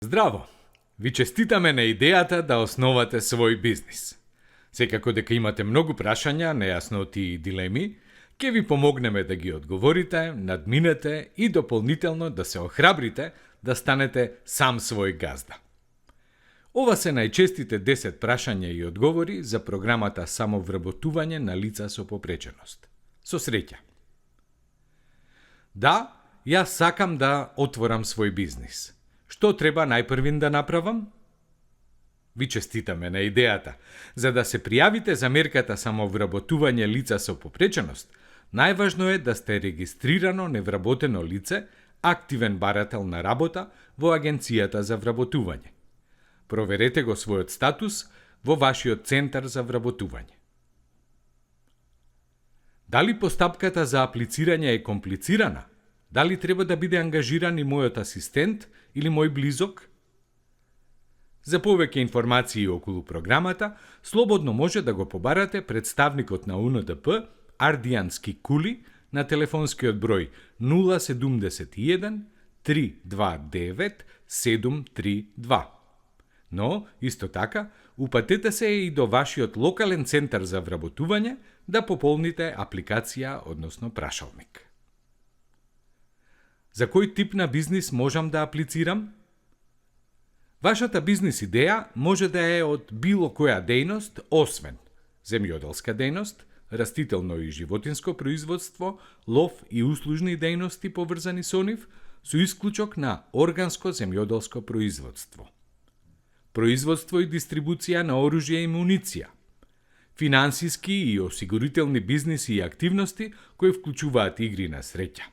Здраво! Ви честитаме на идејата да основате свој бизнис. Секако дека имате многу прашања, нејасноти и дилеми, ќе ви помогнеме да ги одговорите, надминете и дополнително да се охрабрите да станете сам свој газда. Ова се најчестите 10 прашања и одговори за програмата Самовработување на лица со попреченост. Со среќа! Да, јас сакам да отворам свој бизнис. Што треба најпрвин да направам? Ви честитаме на идејата. За да се пријавите за мерката Самовработување лица со попреченост, најважно е да сте регистрирано невработено лице, активен барател на работа во Агенцијата за вработување. Проверете го својот статус во вашиот центар за вработување. Дали постапката за аплицирање е комплицирана? Дали треба да биде ангажиран и мојот асистент или мој близок? За повеќе информации околу програмата, слободно може да го побарате представникот на УНДП, Ардијански Кули, на телефонскиот број 071 329 732. Но, исто така, упатете се и до вашиот локален центар за вработување да пополните апликација, односно прашалник. За кој тип на бизнис можам да аплицирам? Вашата бизнис идеја може да е од било која дејност, освен земјоделска дејност, растително и животинско производство, лов и услужни дејности поврзани со нив, со исклучок на органско земјоделско производство. Производство и дистрибуција на оружје и муниција, финансиски и осигурителни бизниси и активности кои вклучуваат игри на среќа,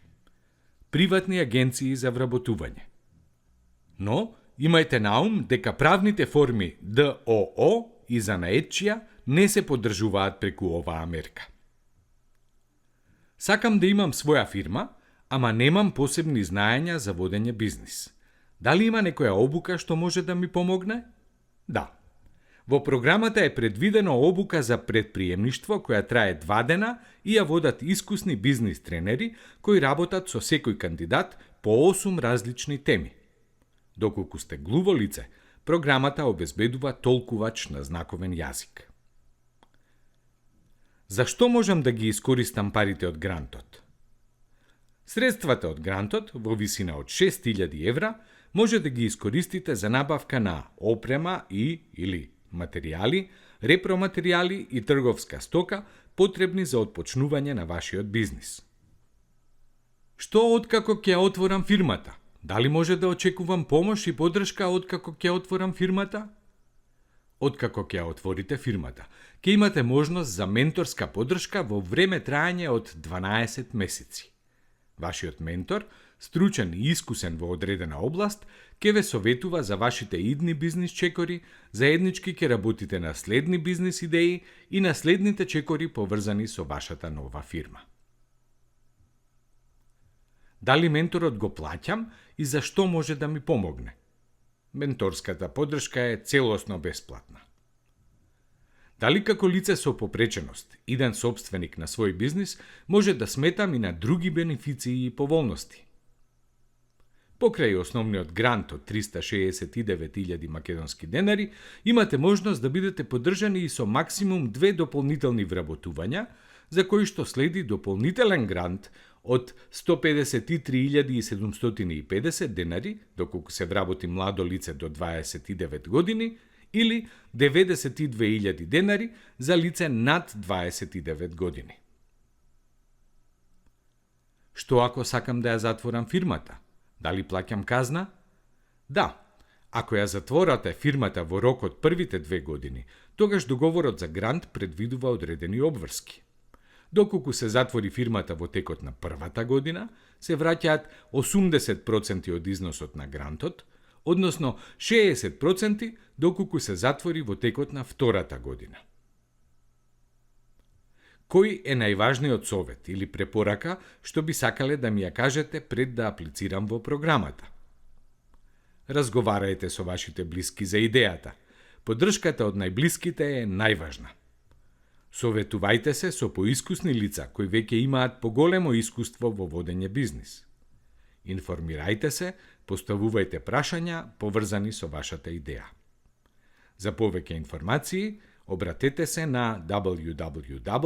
приватни агенции за вработување. Но, имајте на ум дека правните форми ДОО и занаетчија не се поддржуваат преку оваа мерка. Сакам да имам своја фирма, ама немам посебни знаења за водење бизнис. Дали има некоја обука што може да ми помогне? Да. Во програмата е предвидено обука за предприемништво која трае 2 дена и ја водат искусни бизнис тренери кои работат со секој кандидат по 8 различни теми. Доколку сте глуво лице, програмата обезбедува толкувач на знаковен јазик. Зашто можам да ги искористам парите од грантот? Средствата од грантот, во висина од 6000 евра, може да ги искористите за набавка на опрема или материјали, репроматеријали и трговска стока потребни за отпочнување на вашиот бизнис. Што откако ќе отворам фирмата? Дали може да очекувам помош и поддршка откако ќе отворам фирмата? Откако ќе отворите фирмата, ќе имате можност за менторска поддршка во време траење од 12 месеци. Вашиот ментор, стручен и искусен во одредена област, ќе ве советува за вашите идни бизнис чекори, заеднички ќе работите на следни бизнис идеи и на следните чекори поврзани со вашата нова фирма. Дали менторот го плаќам и зашто може да ми помогне? Менторската поддршка е целосно бесплатна. Дали како лице со попреченост, иден сопственик на свој бизнис, може да сметам и на други бенефиции и поволности? Покрај основниот грант од 369.000 македонски денари, имате можност да бидете поддржани и со максимум 2 дополнителни вработувања, за кои што следи дополнителен грант од 153.750 денари, доколку се вработи младо лице до 29 години, или 92.000 денари за лице над 29 години. Што ако сакам да ја затворам фирмата? Дали плаќам казна? Да. Ако ја затворате фирмата во рок од првите 2 години, тогаш договорот за грант предвидува одредени обврски. Доколку се затвори фирмата во текот на првата година, се враќаат 80% од износот на грантот, односно 60% доколку се затвори во текот на втората година. Кој е најважниот совет или препорака што би сакале да ми ја кажете пред да аплицирам во програмата? Разговарајте со вашите блиски за идејата. Поддршката од најблиските е најважна. Советувајте се со поискусни лица кои веќе имаат поголемо искуство во водење бизнис. Информирајте се поставувајте прашања поврзани со вашата идеја. За повеќе информации, обратете се на www.av.gov.mk.